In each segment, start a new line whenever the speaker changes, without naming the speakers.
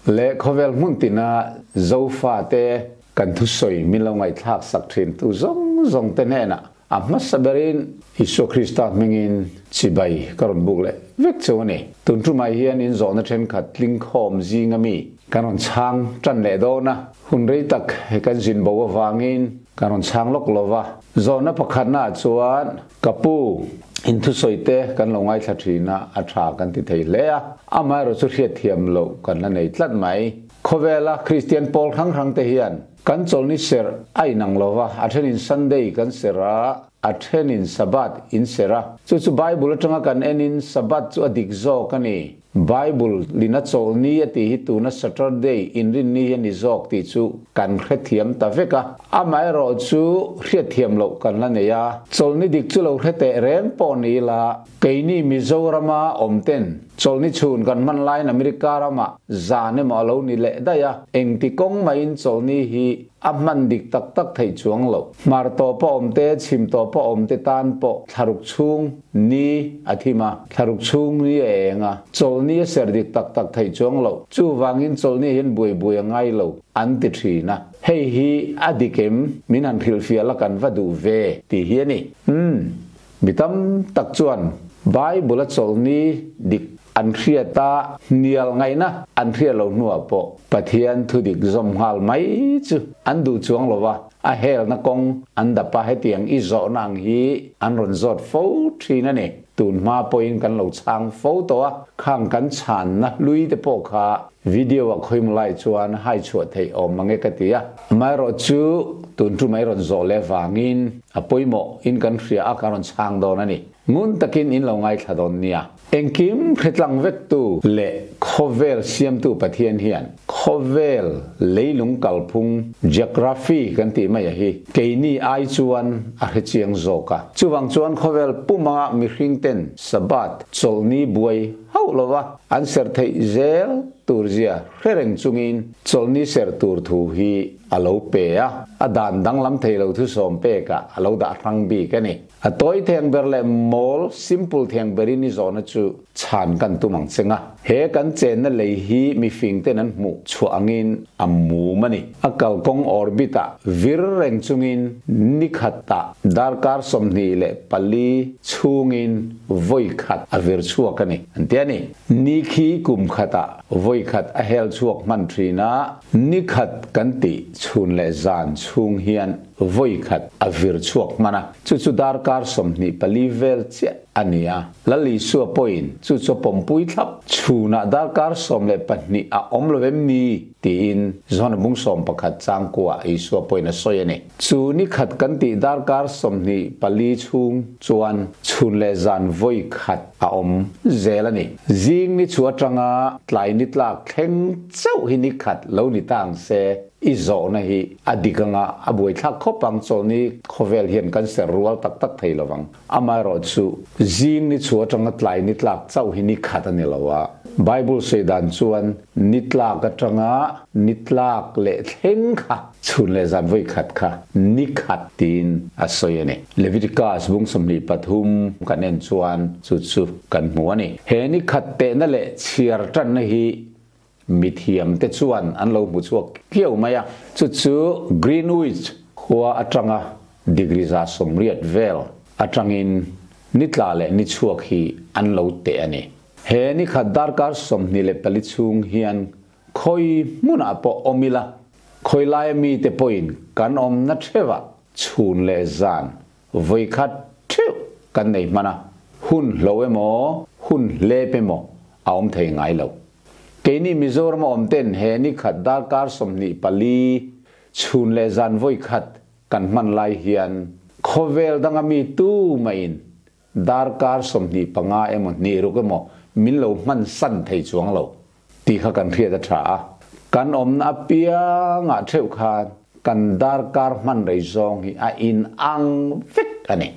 Leh khawvel hmun tina Zofate kan thusawi min lo ngaihthlak sak thin tu zawng zawng te hnenah a hmasa berin Isua Krista hmingin chibai ka rawn buk leh vek cheu a ni. Tun tumah hian in zawhna thenkhat tlingkhawm zinga mi kan rawn chhang tan leh dawn a, hun rei tak he kan zin bo avangin kan rawn chhang lawk lo va. Zawhna pakhatnaah chuan Ka pu, in thusawi te kan lo ngaithla thin a, a tha kan ti thei hle a, amaherawh chu hriatthiam loh kan la nei tlat mai. Khawvela Kristian pawl hrang hrang te hian kan chawlhni serh a inang lo va, a thenin Sunday kan serh a, a thenin Sabbath in serh a. Chu chu Bible atanga kan enin Sabbath chu a dik zawk a ni. Bible lina chawlhni a tih hi tuna Saturday inrinni hi a ni zawk tih chu kan hrethiam ta vek a. Amaherawh chu hriatthiam loh kan la nei a, chawlhni dik chu lo hre teh reng pawh ni ila, keini Mizorama awm ten chawlhni chhun kan hman laiin America ramah zan emaw a lo ni leh daih a, engti kawng maiin chawlhni hi A hman dik tak tak theih chuang lo. Hmar tawpa awm te, chhim tawpa awm te tan pawh thlaruk chhung ni a thim a, thlaruk chhung ni a eng a, chawlhni a ser dik tak tak theih chuang lo. Chuvangin chawlhni hian buai buai a ngai lo an ti thin a. Hei hi a dik em? Min han hrilhfiah la kan va duh ve tih hi a ni. Umm. Mi tam tak chuan Bible a chawlhni dik an hriat a, hnial ngaihna an hriat lo hnuah pawh Pathian thu dik zawm nghal mai chu an duh chuang lo va, a helna kawng an dap a, hetiang i zawhna ang hi an rawn zawt fo thin a ni. Tun hma pawhin kan lo chhang fo tawh a, khang kan chhanna hlui te pawh kha video ah khawimaw lai chuan hai chhuah theih awm mange ka ti a, amaherawh chu tun tum ai rawn zawh leh vangin a pawimawh in kan hria a kan rawn chhang dawn a ni. Ngun takin in lo ngaithla dawn nia. Engkim hretlang vektu leh khawvel siamtu Pathian hian khawvel leilung kalphung, geography, kan tih mai a hi keini ai chuan a hrechiang zawk a. Chuvang chuan khawvel puma mihring ten Sabbath chawlhni buai hauh lova an serh theih zel tur zia hre reng chungin chawlhni serh tur thu hi a lo pe a, a dan danglam thei lo thusawm pekah a lo dah hrang bik a ni. A tawi theng ber leh mawl, simple, theng berin i zawhna chu chhan kan tum ang cheng a. He kan chenna lei hi mifing ten an hmuh chhuah angin a mum a ni. A kalkawng orbit ah vir reng chungin ni khatah darkar 24 chhungin vawi khat a vir chhuak a ni, an ti a ni. Ni khi kum khatah vawi khat a hel chhuak hman thin a, ni khat kan tih chhun leh zan chhung hian vawi khat a vir chhuak hman a, chu chu darkar 24 vel chiah a ni a. Lal Isua pawhin chu chu a pawmpui thlap. Chhunah darkar 12 a awm lo em ni? tiin John bung 11 changkuah Isua pawhin a sawi a ni. Chu ni khat kan tih darkar 24 chhung chuan chhun leh zan vawi khat a awm zel a ni. Zing ni chu atanga tlai ni tlak thleng chauh hi ni khat lo ni ta ang se. I zawhna hi a dik anga a buaithlak khawp ang, chawlhni khawvel hian kan ser rual tak tak thei lovang. Amaherawh chu zing ni chhu atanga tlai ni tlak chauh hi ni khat a ni lo a. Bible sawi dan chuan ni tlak atanga ni tlak leh thleng kha chhun leh zan vawi khat kha ni khat tiin a sawi a ni. Leviticus bung 23 kan en chuan chu chu kan hmu a ni. He ni khat tehna leh chhiar tanna hi Mithiam te chuan an lo hmu chhuak kiau mai a, chu chu Greenwich khua atanga degree 180 vel atangin ni tla leh ni chhuak hi an lo teh a ni. He ni khat darkar 24 chhung hian khawi hmunah pawh awm ila, khawi laia mite pawhin kan awmna theuhah chhun leh zan vawi khat theuh kan nei hman a, hun hlo emaw hun hlep emaw a awm thei ngai lo. Keini Mizoram a awm ten he ni khat darkar 24 chhun leh zan vawi khat kan hman lai hian khawvel danga mi tu maiin darkar 25 emaw hnih ruk emaw min lo hman san thei chuang lo tih kha kan hriat a tha a. Kan awmna apiangah theuh khan kan darkar hman rei zawng hi a in ang vek a ni.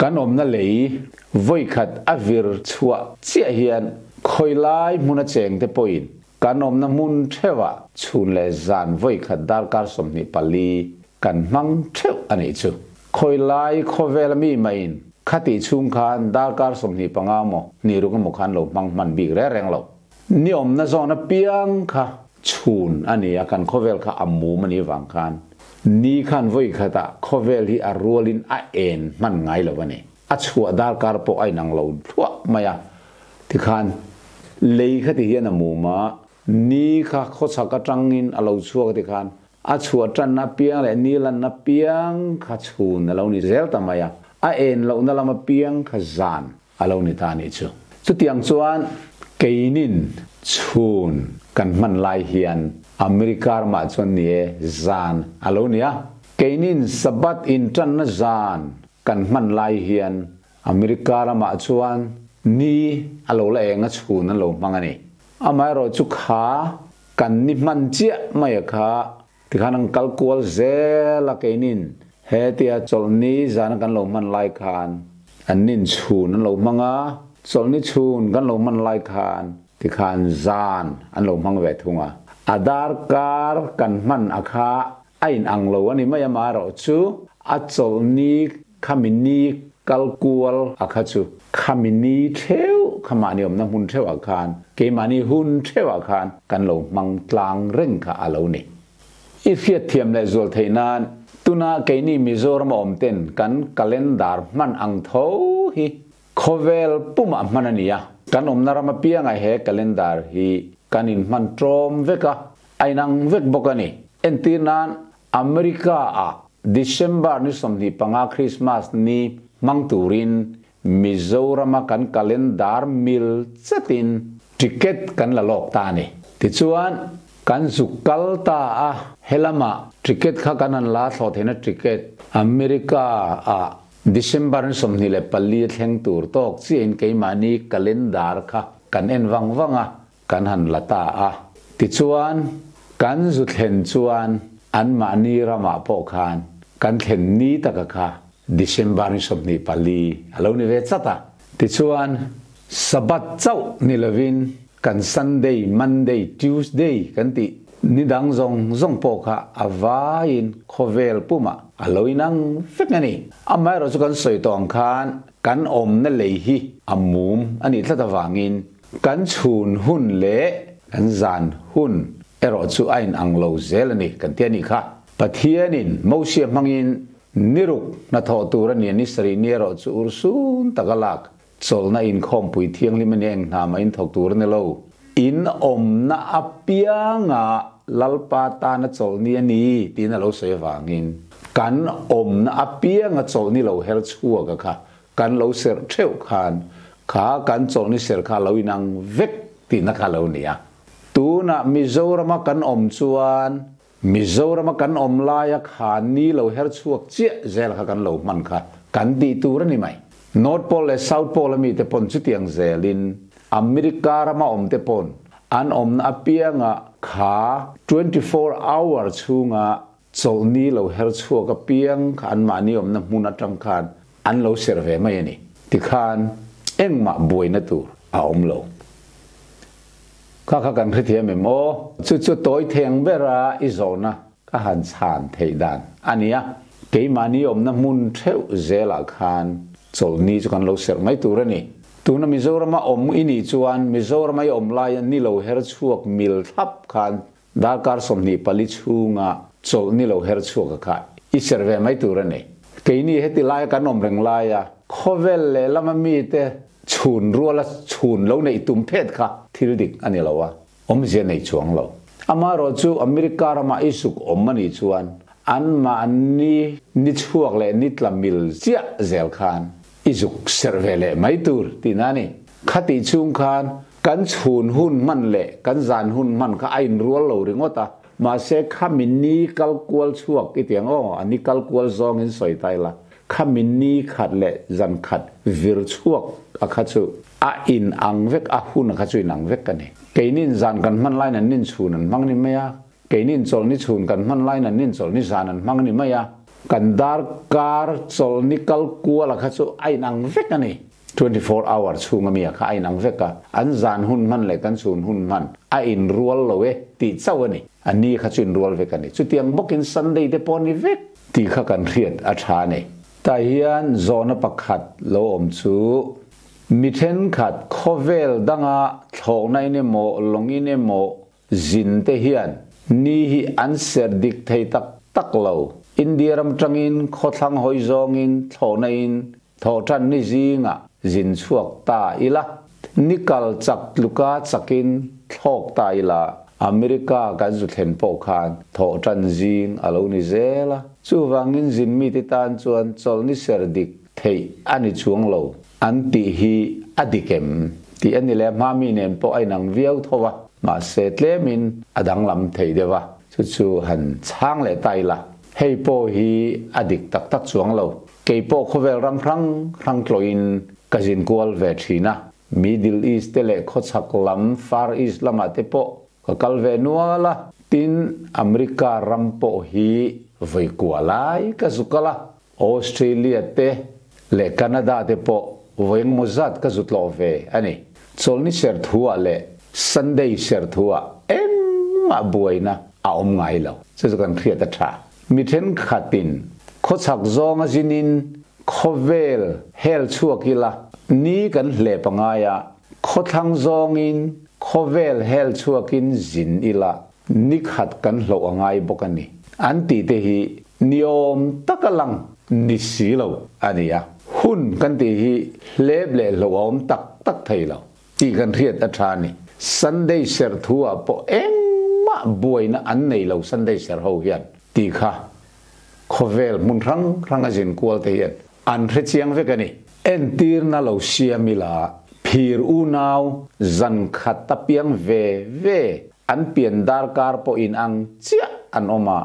Kan awmna lei vawi khat a vir chhuah chiah hian khawi lai hmuna cheng te pawhin kan awmna hmun theuhah chhun leh zan vawi khat darkar 24 kan hmang theuh a nih chu. Khawi lai khawvela mi maiin khatih chhung khan darkar 25 maw hnih ruk emaw khan lo hmang hman bik reng reng lo. Ni awmna zawn apiang kha chhun a ni a, kan khawvel kha a mum a nih vang khan ni khan vawi khatah khawvel hi a rualin a en hman ngai lo a ni. A chhuah darkar pawh a inang lo thluah mai a, tikhan lei kha ti hian a mum a, ni kha khawchhak atangin a lo chhuak tikhan a chhuah tanna piang leh ni lanna piang kha chhun a lo ni zel ta mai a, a en lohna lama piang kha zan a lo ni ta a nih chu. Chutiang chuan keinin chhun kan hman lai hian America ramah chuan ni e zan a lo ni a, keinin Sabbath intanna zan kan hman lai hian America ramah chuan ni a lo la eng a chhun an lo hmang a ni. Amaherawh chu kha kan ni hman chiah mai a kha tikhan an kal kual zel a keinin hetia chawlhni zana kan lo hman lai khan an nin chhun an lo hmang a, chawlhni chhun kan lo hman lai khan tikhan zan an lo hmang ve thung a. A darkar kan hman a kha a inang lo a ni mai amaherawh chu a chawlhni khami ni kal kual a kha chu khami ni theuh kha mahni awmna hmun theuhah khan keimahni hun theuhah khan kan lo hmang tlang reng kha a lo ni. I hriatthiam leh zual theih nan tuna keini Mizoram a awm ten kan calendar hman ang tho hi khawvel pumah hman a ni a, kan awmna ram apiangah he calendar hi kan inhman tawm vek a, a inang vek bawk a ni. Entir nan America ah December ni 25 Christmas ni hmang turin Mizoram a kan calendar mil chatin ticket kan la lawk ta a ni. Tichuan kan zuk kal ta a, helama ticket kha kan han la thlawh theihna ticket America ah December ni 24 a thleng tur tawk chiahin keimahni calendar kha kan en vang vang a, kan han la ta a. Tichuan kan zu thlen chuan anmahni ramah pawh khan kan thlen ni taka kha December ni 24 a lo ni ve chat a. Tichuan Sabbath chauh ni lovin kan Sunday, Monday, Tuesday kan tih ni dang zawng zawng pawh kha a vaiin khawvel pumah a lo inang vek a ni. Amaherawh chu kan sawi tawh ang khan kan awmna lei hi a mum a nih tlat avangin kan chhun hun leh kan zan hun erawh chu a inang lo zel a ni kan ti a nih kha. Pathianin Mosia hmangin niruk hnathawh tur a ni a, ni sarih ni erawh chu urhsun taka lak chawlhna inkhawmpui thianghlim a ni eng hna mah inthawk tur a ni lo. In awmna apianga Lalpa tana chawlhni a ni tiin a lo sawi avangin kan awmna apianga chawlhni lo her chhuak a kha kan lo serh theuh khan kha kan chawlhni serh kha a lo inang vek tihna kha a lo ni a. Tunah Mizorama kan awm chuan Mizorama kan awm laia kha ni lo her chhuak chiah zel kha kan lo hman kha kan tih tur a ni mai. North Pole leh South Pole a mite pawn chutiang zelin America rama awmte pawn an awmna apianga kha 24 hour chhunga chawlhni lo her chhuak apiang kha anmahni awmna hmun atang khan an lo serh ve mai a ni. Tikhan engmah buaina tur a awm lo. Kha kha kan hrethiam em aw? Chu chu tawi theng bera i zawhna ka han chhan theih dan a ni a. Keimahni awmna hmun theuh zelah khan chawlhni chu kan lo serh mai tur a ni. Tuna Mizorama awm i nih chuan Mizorama i awm laia ni lo her chhuak mil thlap khan darkar 24 chhunga chawlhni lo her chhuak a kha i serh ve mai tur a ni. Keini heti laia kan awm reng laia khawvel lehlama mite chhun ruala chhun lo neih tum phet kha thil dik a ni lo a, awmzia nei chuang lo. Amaherawh chu America rama i suk awm a nih chuan anmahni ni chhuak leh ni tla mil chiah zel khan i zuk serh ve leh mai tur tihna a ni. Khatih chhung khan kan chhun hun hman leh kan zan hun hman kha a inrual lo ringawt a, mahse khami ni kal kual chhuak i ti ang aw, a ni kal kual zawngin sawi ta ila, khami ni khat leh zan khat vir chhuak a kha chu a inang vek, a hun a kha chu inang vek a ni. Keinin zan kan hman laiin an nin chhun an hmang ni mai a, keinin chawlhni chhun kan hman laiin an nin chawlhni zan an hmang ni mai a, kan darkar chawlhni kal kual a kha chu a inang vek a ni. 24 hour chhunga mi a kha a inang vek a, an zan hun hman leh kan chhun hun hman a inrual lo e tih chauh a ni. A ni kha chu inrual vek a ni. Chutiang bawkin Sunday te pawh a ni vek tih kha kan hriat a tha a ni. Tah hian zawhna pakhat lo awm chu mi thenkhat khawvel danga thlawhna in emaw lawng in emaw. zin te hian ni hi an serh dik thei tak tak lo. India ram tangin khawthlang hawi zawngin thlawhna in Thawhṭanni zingah zin chhuak ta ila, ni kal chak tluka chakin thlawk ta ila, America kan zu thlen pawh khan thawhṭan zing a lo ni zel a. Chuvangin zin mite tan chuan chawlhni ser dik theih a ni chuang lo an tih hi a dik em? Tih a ni leh hma mi nen pawh a inang viau tho a, mahse tlemin a danglam thei deuh a, chu chu han chhang leh ta ila, hei pawh hi a dik tak tak chuang lo. Kei pawh khawvel ram hrang hrang tlawhin ka zin kual ve thin a, Middle East te leh khawchhak lam Far East lamah te pawh ka kal ve nual a, tin America ram pawh hi vawi kua lai ka zu kal a, Australia te leh Canada te pawh vawi engmaw zat ka zu tlawh ve a ni. Chawlhni serthuah leh Sunday serthuah engmah buaina a awm ngai lo, chu chu kan hriat a tha. Mi thenkhatin khawchhak zawnga zinin khawvel hel chhuak ila ni kan hlep a ngai a, khawthlang zawngin khawvel hel chhuakin zin ila ni khat kan hloh a ngai bawk a ni. An tih te hi niawm taka lang ni si lo a ni a, hun kan tih hi hlep leh hloh a awm tak tak thei lo. Tih kan hriat a tha ni. Sunday serh thu ah pawh engmah buaina an nei lo Sunday serh ho hian tih kha khawvel hmun hrang hrang a zin kual te hian an hre chiang vek a ni. Entirna lo siam ila phir unau zan khat a piang ve ve an pian darkar pawh in ang chiah an awm a,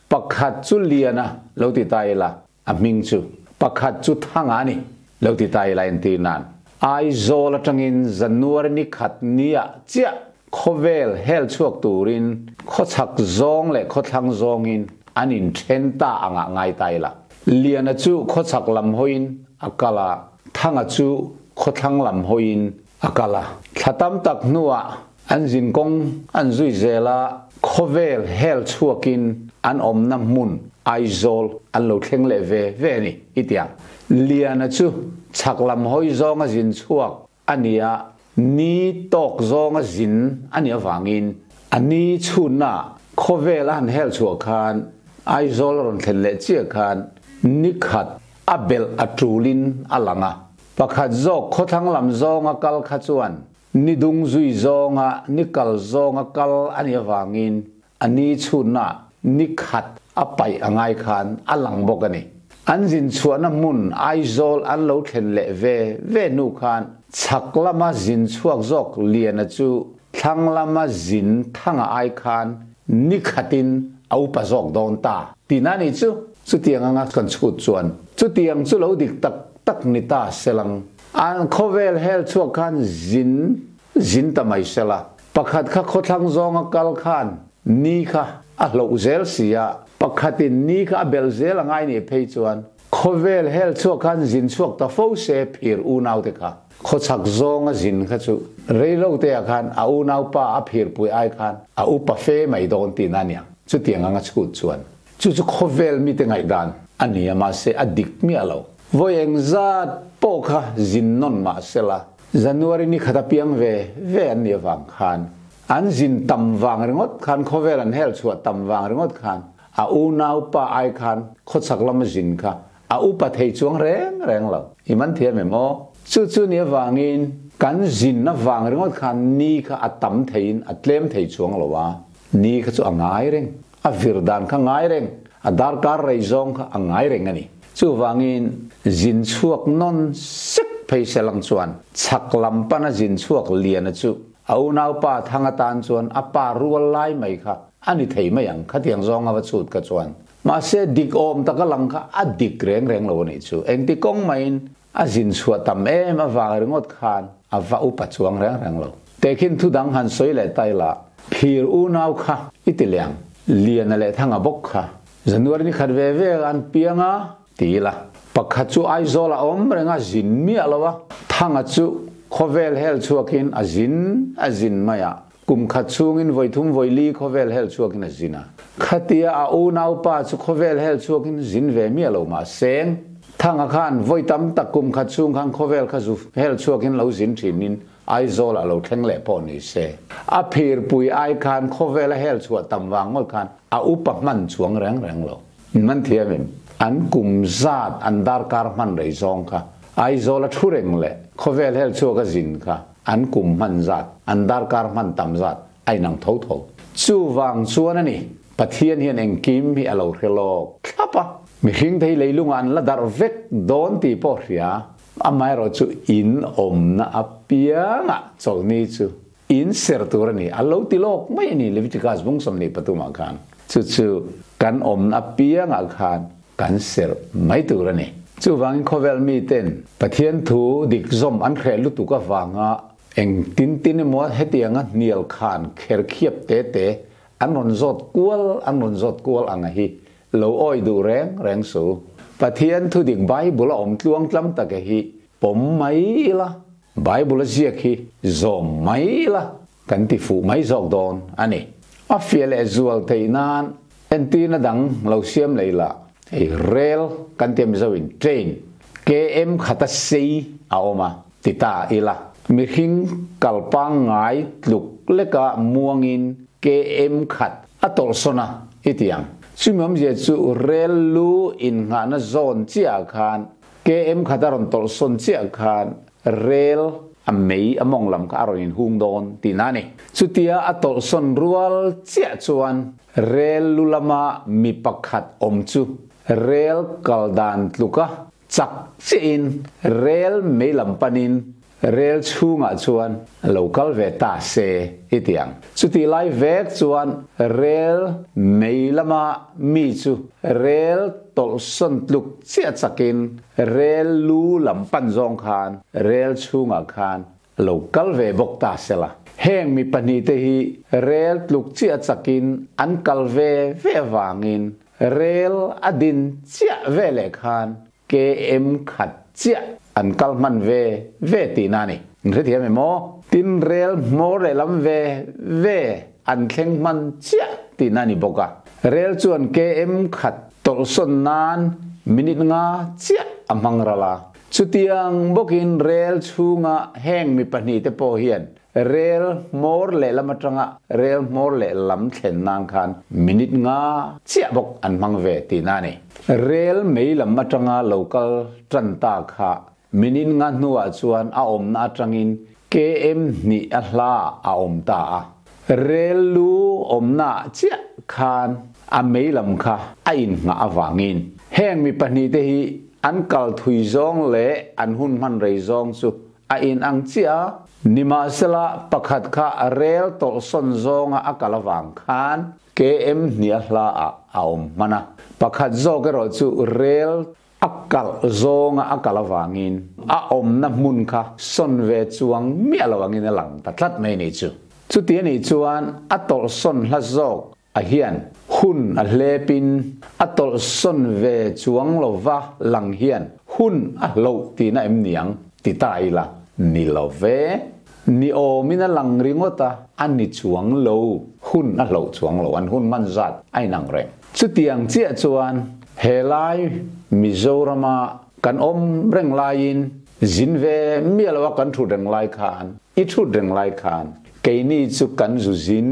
pakhat chu Liana lo ti ta ila A hming chu pakhat chu Thanga a ni, lo ti ta ila entir nan. Aizawl atangin January ni khat niah chiah khawvel hel chhuak turin khawchhak zawng leh khawthlang zawngin an inthen ta angah ngai ta ila. Liana chu khawchhak lam hawiin a kal a, Thanga chu khawthlang lam hawiin a kal a. Thla tam tak hnuah an zinkawng an zui zel a, khawvel hel chhuakin an awmna hmun Aizawl an lo thleng leh ve ve a ni i ti ang. Liana chu chhak lam hawi zawnga zin chhuak a ni a, ni tawk zawnga zin a nih avangin a ni chhunna khawvel a han hel chhuah khan Aizawl a rawn thlen leh chiah khan ni khat a belh a tulin a lang a. Pakhat zawk khawthlang lam zawnga kal kha chuan ni dung zui zawnga ni kal zawnga kal a nih avangin a ni chhunna ni khat a paih a ngai khan a lang bawk a ni. An zin chhuahna hmun Aizawl an lo thlen leh ve ve hnu khan chhak lama zin chhuak zawk Liana chu thlang lama zin thanga ai khan ni khatin a upa zawk dawn ta tihna a nih chu. Chutiang anga kan chhut chuan chutiang chu lo dik tak tak ni ta selang. An khawvel hel chhuak khan zin zin ta mai sela. Pakhat kha khawthlang zawnga kal khan ni kha a hloh zel si a, pakhatin ni kha a belh zel a ngai nih phei chuan khawvel hel chhuak khan zin chhuak ta fo se phir unaute kha. Khawchhak zawnga zin kha chu reilo te ah khan a unaupa a phirpui ai khan a upa fe mai dawn tihna a niang. Chutiang anga chhut chuan. Chu chu khawvel mite ngaihdan a ni a, mahse a dik miah lo. Vawi engzat pawh kha zin nawn mah sela, January ni khat a piang ve ve an nih avang khan, an zin tam vang ringawt khan, khawvel an hel chhuah tam vang ringawt khan, a unaupa ai khan khawchhak lama zin kha a upa thei chuang reng reng lo. I man thiam em aw? Chu chu nih avangin kan zinna vang ringawt khan ni kha a tam theiin a tlem thei chuang lo a, ni kha chu a ngai reng. A vir dan kha ngai reng, a darkar rei zawng kha a ngai reng a ni. Chuvangin zin chhuak nawn sek phei se lang chuan chhak lam pana zin chhuak Liana chu a unaupa Thanga tan chuan a pa rual lai mai kha a ni thei mai ang, khatiang zawnga va chhut kha chuan. Mahse dik awm taka lang kha a dik reng reng lo a nih chu. Engti kawng maiin a zin chhuah tam em avang ringawt khan a va upa chuang reng reng lo. Tehkhin thu dang han sawi leh ta ila, phir unau kha i ti leh ang, Liana leh Thanga bawk kha January ni khat ve ve an piang a ti ila, pakhat chu Aizawl a awm reng a zin miah lo a, Thanga chu khawvel hel chhuakin a zin a zin mai a, kum khat chhungin vawi thum vawi li khawvel hel chhuakin a zin a. Khatia a unaupa chu khawvel hel chhuakin zin ve miah lo mah seng. Thanga khan vawi tam tak kum khat chhung khan khawvel kha zu hel chhuakin lo zin thinin Aizawl a lo thleng leh pawh ni se. A phirpui ai khan khawvel a hel chhuah tam vang ngawt khan a upa hman chuang reng reng lo. Man thiam em? An kum zat an darkar hman rei zawng kha Aizawl a thu reng leh khawvel hel chhuak a zin kha an kum hman zat an darkar hman tam zat a inang tho tho. Chuvang chuan a ni, Pathian hian engkim hi a lo hre lawk thlap a, mihring te hi leilungah an la darh vek dawn tih pawh hria, amaherawh chu in awmna apiangah chawlhni chu in ser tur a ni, a lo ti lawk mai a ni, Leviticus bung 23 ah khan. Chu chu kan awmna apiangah khan kan serh mai tur a ni. Chuvangin khawvel miten Pathian thu dik zawm an hreh lutuk avanga Eng tin tin emaw hetianga hnial khan kher khiap te te an rawn zawt kual an rawn zawt kual ang a hi lo awi duh reng reng su. Pathian thudik Bible a awm tluang tlam tak e hi pawm mai ila, Bible a ziak hi zawm mai ila kan ti fuh mai zawk dawn a ni. A fiah leh zual theih nan entirna dang lo siam leh ila, hei rel kan tia Mizo in train KM khata sei a awm a, Ti ta ila, mihring kal pangngai tluk leka muangin KM khat a tawlhsawn a, i ti ang. Chumi awmzia chu rel lu innghahna zawn chiahah khan KM khat a rawn tawlhsawn chiah khan rel a mei a mawng lam kha a rawn inhung dawn tihna a ni. Chutia a tawlhsawn rual chiah chuan rel lu lama mi pakhat awm chu rel kal dan tluka Chak chiahin rel mei lam panin rel chhungah chuan lo kal ve ta se i ti ang. Chutih lai vek chuan rel mei lama mi chu rel tawlhsawn tluk chiah chakin rel lu lam pan zawng khan rel chhungah khan lo kal ve bawk ta se la. Heng mi pahnihte hi rel tluk chiah chakin an kal ve ve avangin Rel a din chiah ve leh khan KM khat chiah an kal hman ve ve tihna a ni. In hrethiam em aw? Tin rel hmawr leh lam ve ve an thleng hman chiah tihna a ni bawk a. Rel chuan KM khat tawlhsawn nan minute nga chiah a hmang ral a. Chutiang bawkin rel chhunga heng mi pahnihte pawh hian Rel hmawr lehlam atanga rel hmawr lehlam thlen nan khan minute nga chiah bawk an hmang ve tihna a ni. Rel mei lam atanga lo kal tan ta kha minute nga hnuah chuan a awmna atangin KM hnih a hla a awm ta a. Rel lu awmnaah chiah khan a mei lam kha a inngah avangin heng mi pahnihte hi an kal thui zawng leh an hun hman rei zawng chu A in ang chiah a, nimahsela pakhat kha rel tawlhsawn zawnga a kal avang khan KM hnia hla ah a awm hman a, pakhat zawk erawh chu rel a kalh zawnga a kal avangin a awmna hmun kha sawn ve chuang miah lo angin a lang ta tlat mai ni chu. Chuti a nih chuan a tawlhsawn hla zawk a hian hun a hlepin a tawlhsawn ve chuang lova lang hian hun a hloh tihna em niang ti ta ila ni lo ve. Ni awmin a lang ringawt a, a ni chuang lo, hun a hloh chuang lo, an hun hman zat a inang reng. Chutiang chiah chuan helai Mizorama kan awm reng laiin zin ve miah loa kan thut reng lai khan, i thut reng lai khan Keini chu kan zu zin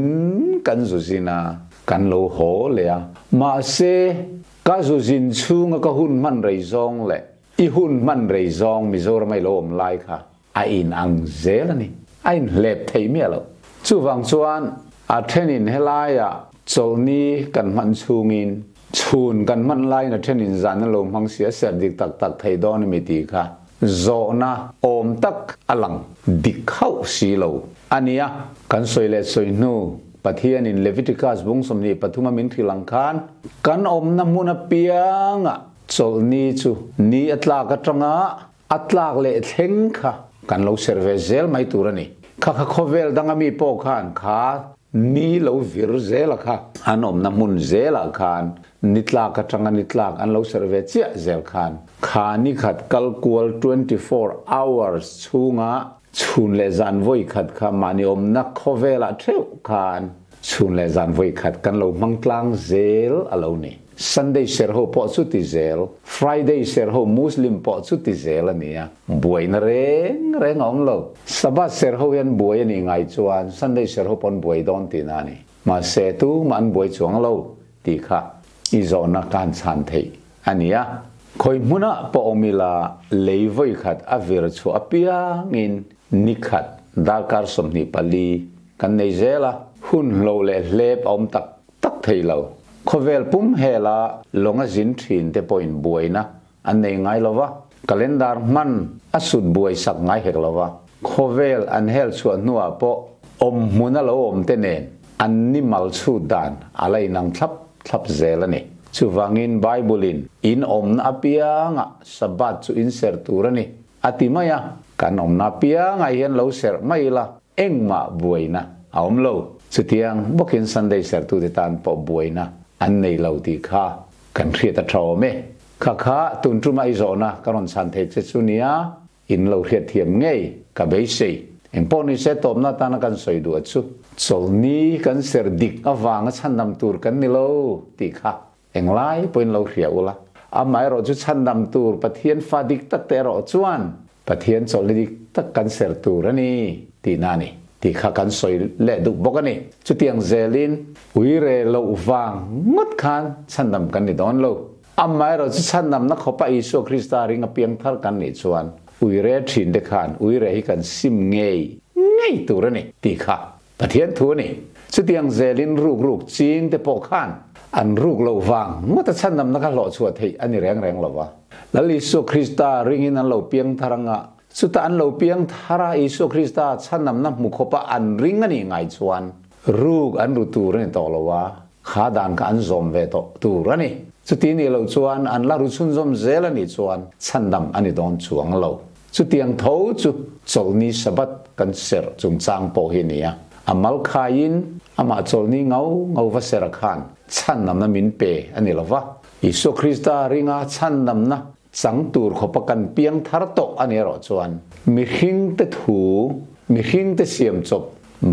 kan zu zin a, kan lo haw leh a. Mahse, ka zu zin chhunga ka hun hman rei zawng leh i hun hman rei zawng Mizoram a i lo awm lai kha a in ang zel a ni. A inhlep thei miah lo. Chuvang chuan a thenin helaia chawlhni kan hman chhungin chhun kan hman laiin a thenin zan an lo hmang si a, serh dik tak tak thei dawn a mi tih kha Zawhna awm tak a lang dik hauh si lo a nia. Kan sawi leh sawi hnu, Pathianin Leviticus bung 23 a min hrilh ang khan, kan awmna hmun apiangah chawlhni chu ni a tlak atanga a tlak leh thleng kha kan lo serh ve zel mai tur a ni. Kha kha khawvel danga mi pawh khan kha ni lo vir zela kha an awmna hmun zelah khan Ni tlak atanga ni tlak an lo serh ve chiah zel khan kha ni khat kal kual 24 hours chhunga chhun leh zan vawi khat kha mahni awmna khawvelah theuh khan chhun leh zan vawi khat kan lo hmang tlang zel a lo ni. Sunday serh ho pawh chuti zel, Friday serh ho Muslim pawh chuti zel a nia. Buaina reng reng a awm lo. Sabbath serh ho hian buai a nih ngai chuan Sunday serh ho pawh an buai dawn tihna a ni. Mahse tumah an buai chuang lo tih kha i zawhna ka han chhan theih a nia. Khawi hmunah pawh awm ila lei vawi khat a vir chhuah apiangin ni khat darkar 24 kan nei zel a, hun hlo leh hlep a awm tak tak thei lo. Khawvel pum hela lawng a zin thin te pawhin buaina an nei ngai lo va, calendar hman a sut buai sak ngai hek lo va, khawvel an hel chhuah hnuah pawh awm hmun a lo awm te nen an ni mal chhut dan a la inang thlap thlap zel a ni. Chuvangin Bible-in in awmna apiangah Sabbath chu in serh tur a ni a ti mai a, kan awmna apiangah hian lo serh mai ila engmah buaina a awm lo. Chutiang bawkin Sunday serhtute tan pawh buaina an nei lo tih kha kan hriat a tha awm e. Kha kha tun tuma i zawhna ka rawn chhan thei che chu nia, in lo hriat thiam ngei ka beisei. Engpawh ni se tawpna atana kan sawi duh a chu. Chawlhni kan serh dik avanga chhandam tur kan ni lo tih kha englai pawhin lo hria ula. Amaherawh chu chhandam tur Pathian fa dik tak te erawh chuan Pathian chawlhni dik tak kan serh tur a ni tihna a ni tih kha kan sawi leh duh bawk a ni. Chutiang zelin uire loh vang ngawt khan chhandam kan ni dawn lo. Amaherawh chu chhandamna khawpa Isua Krista ring a piang thar kan nih chuan uire thin te khan uire hi kan sim ngei ngei tur a ni tih kha Pathian thu a ni. Chutiang zelin ruk ruk ching te pawh khan an ruk loh vang ngawta chhandamna kha hlawh chhuah theih a ni reng reng lo va. Lal Isua Krista ringin an lo piang thar anga, chutah an lo piang thar a Isua Krista chhandamna hmu khawpa an ring a nih ngai chuan ruk an ru tur a ni tawh lo a, kha dan kha an zawm ve tawh tur a ni. Chuti nih loh chuan an la ru chhunzawm zel a nih chuan chhandam a ni dawn chuang lo. Chutiang tho chu chawlhni Sabbath kan serh chungchang pawh hi a ni a, a mal khaiin amah chawlhni ngau ngau va serh a khan chhandamna min pe a ni lo va. Isua Krista ringa chhandamna chang tur khawpa kan piang thar tawh a ni erawh chuan mihringte thu, mihringte siam chawp,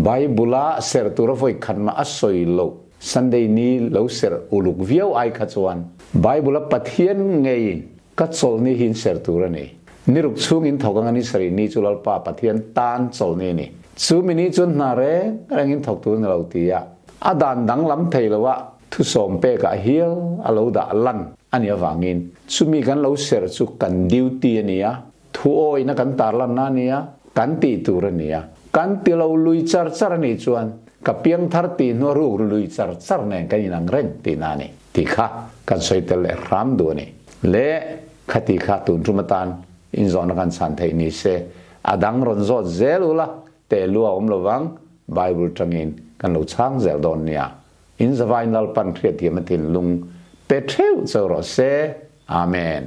Bible-a serh tura vawi khat mah a sawi loh Sunday ni lo serh uluk viau ai kha chuan Bible-a Pathian ngeiin Ka chawlhni hi in ser tur a ni. Ni ruk chhung in thawk anga ni sarih ni chu Lalpa Pathian tan chawlhni a ni. Chu mi ni chuan hna reng reng in thawk tur a ni lo ti a, a dan danglam thei lo a thusawm pekah hial a lo dah lan a nih avangin chumi kan lo ser chu kan duty a ni a, thu awihna kan tarlanna a ni a, kan tih tur a ni a. Kan ti lo lui char char a nih chuan ka piangthar tih hnua ruk lui char char nen kan inang reng tihna a ni. Tih kha kan sawi tel leh hram duh a ni. Le khati kha tun tum atan inzawhna kan chhan theih ni se, a dang rawn zawt zel ula, teh lu a awm lovang, Bible tangin kan lo chhang zel dawn nia. In zavain Lalpan hriatthiam a thinlung pe theuh cheu rawh se. Amen.